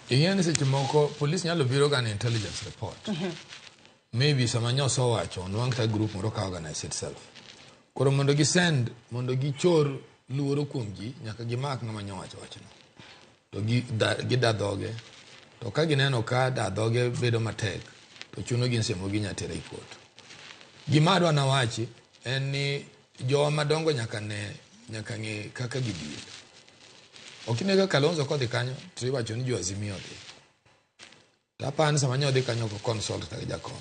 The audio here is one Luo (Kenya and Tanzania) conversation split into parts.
Ing'eyo ni seche moko police nyalo biro ga na intelligence report. Maybe sama nyoso owacho onwang' kata group moro ka organize itself. Koro mondo gi send mondo gichor luoro kuom ji nyaka gimak ng'ama nyowacho wachno. To gi da, gida dhoge. To ka gineno ka da dhoge bedo matek to chuno gi semo ginya tere e court. Gima adwa nawachi en ni jowa madongo nyaka ne nyaka ng'e kaka gideal. Ok ine ka Kalonzo kodhi kanyo to iwacho ni jo Azimio odhi. To aparo ni sama nyodhi kanyo ok consult kata gi jakom.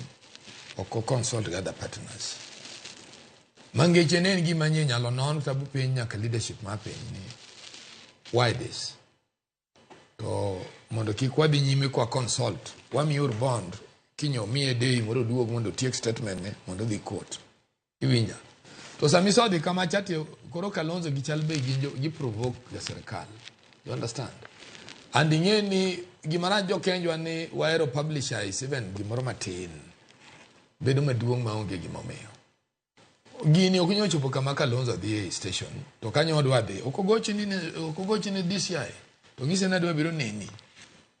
Ok o consult gi other partners. Mangeche ne en gima nye nyalo non kata piny nyaka leadership mar piny ni why this? To mondo kik wadhi nyime kwa consult, wamiur bond kiny omiye day moro oduog mondo otiek statement ne mondo odhi court. Iwinja? To sama isodhi kama cha to koro Kalonzo gi chal be gin gi provoke ja sirkal. You understand? And ing'e ni gima rach jo Kenjwa ni wahero publicize even gimoro matin bedo maduong' maonge gimomiyo. Gini ok nyal chopo kama Kalonzo dhi e station to kanyo odwa dhi ok ogochni ne ok ogochni DCI to ng'ise ni adwa biro neni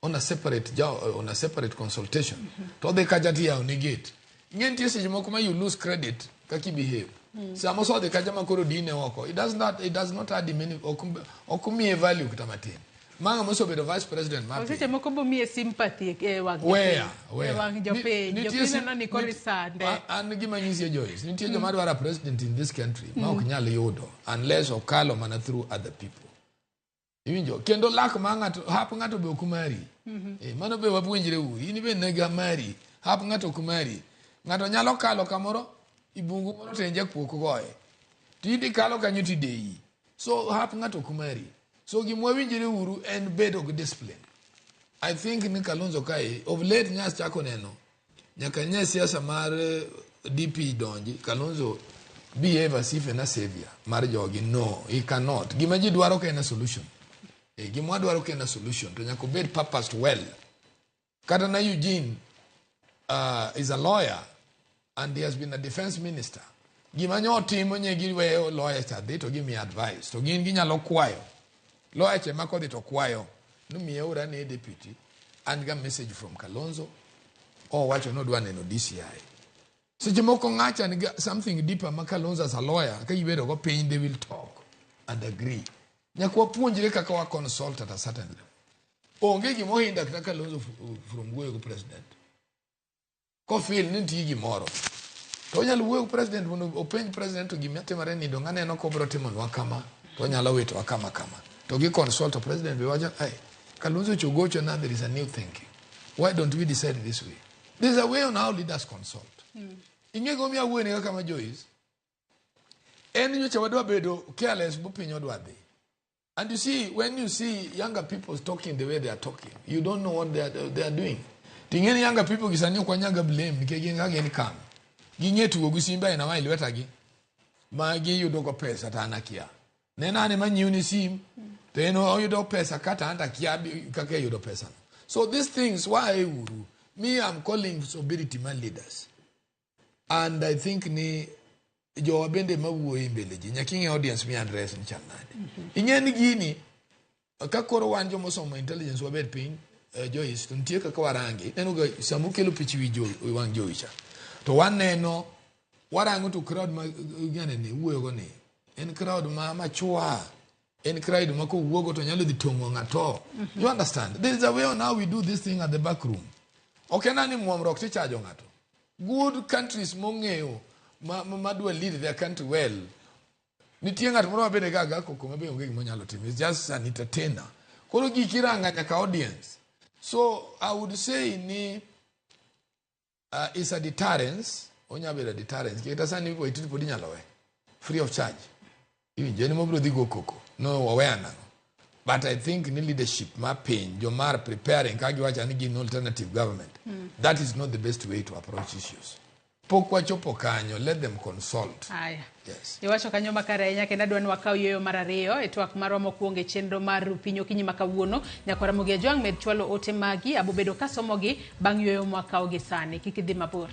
on a separate on a separate consultation to odhi kacha to iyawo ne gate. Ing'e nitie seche moko ma you lose credit kaka i behave. Sama osodhi kacha ma koro dine oko it does not add him any ok omiye value kata matin. Ma ng'ama osebedo vice president mar Seche moko bomiye sympathy e wang' Where? Where? E wang' jopiny. Jopiny neno ni koro isande. An gima nyisi Joyce, nitie joma dwaro a president in this country ma ok nyal yudo unless okalo mana through other people. Iwinjo? Kendo lak ma ng'ato, hap ng'ato be ok mari. Eh, mano be wapuonjre uru. In be nega mari. Hap ng'ato ok mari. Ng'ato nyalo kalo kamoro, ibungu moro to en jakuo ok goye. To in ikalo kanyo to ideyi. So hap ng'ato ok mari. So gima wawinjre uru en bedo gi discipline. I think ni Kalonzo kae, of late nyas chako neno, nyaka nye siasa mar DP donji, Kalonzo behave as if en a savior mar jogi. No, he cannot. Gima ji dwaro ka en a solution. E, gima wadwaro ka en a solution, to nyaka obed purposed well. Kata na Eugene is a lawyer and he has been a defense minister. Gima nyo otimo nye giweyo lawyer cha dhi to gimiye advice. To gin ginyalo kwayo. Lawyer cha ema kodhi to kwayo. Nomiye ora ne deputy an ga message from Kalonzo. Owacho ni odwa neno DCI. Seche moko ng'acha nigi something deeper ma Kalonzo as a lawyer ka gibedo go piny they will talk and agree. Nyaka wapuonjre kaka wa consult at a certain level. Onge gima ohinda kata Kalonzo from wuoyo gi president. Kofeel ni nitie gimoro. To onyalo wuoyo gi president mondo openj president to gima timore ni dong aneno ka obiro timonwa kama to onyalo witowa kama kama. To gi consult to president be wacho, hey, Kalonzo chogocho now there is a new thinking. Why don't we decide this way? There is a way on how leaders consult. Ing'e gimomiyo awuoyo ne kama Joyce? En nyocha wadwa bedo careless bu piny odwa dhi. And you see, when you see younger people talking the way they are talking, you don't know what they are doing. Ting'e ni younger people gi sani ok wanyaga blame nikech gin kaka gin kam. Ging'e tugo gi simbe aina ma e lwetagi ma giyudo go pesa to an akia. Neno ane manyiew ni sim to en oyudo pesa kata an to akia kaka iyudo pesa no. So these things why uru? Me I'm calling sobriety my leaders. And I think ni jowa bende mawuoyo e mbele ji nyaka ing'e audience mi address ni chal nade. Ing'e ni gini ka koro wan joma osomo intelligence wabed piny Joyce to nitie kaka warange ineno ga sama ukelo picha wi jo wang' jowi cha to waneno warango to crowd ma gane ni wuoyo go ni en crowd ma machua en crowd ma kowuogo to nyalo dhi tong'o ng'ato. You understand? There is a way on how we do this thing at the back room. Ok en ni muomruok tichajo ng'ato. Good countries mong'eyo ma dwa lead their country well. Nitie ng'at moro mabende ga ga koko mabe onge gima onyalo timo. It's just an entertainer. Koro giki iranga nyaka audience. So I would say ni is a deterrence. Onya bedo a deterrence. Kata sani Waititu pod inyalo we. Free of charge. Iwinjo en mobiro dhi go koko. No oweya nang'o. But I think ni leadership ma piny joma are preparing ka giwacho ni gin alternative government. That is not the best way to approach issues. Pok wachopo kanyo, let them consult. Aya. Yes. Iwacho kanyo makare ahinya kendo adwa ni wakaw yueyo mar ariyo e twak marwa mokwongo e chenro mar Ru Piny Okinyi ma kawuono. Nyakwara Ramogi Ajwang' med chwalo ote magi, abobedo kasomogi bang' yueyo mwakawo gi sani. Kik idhi mabor.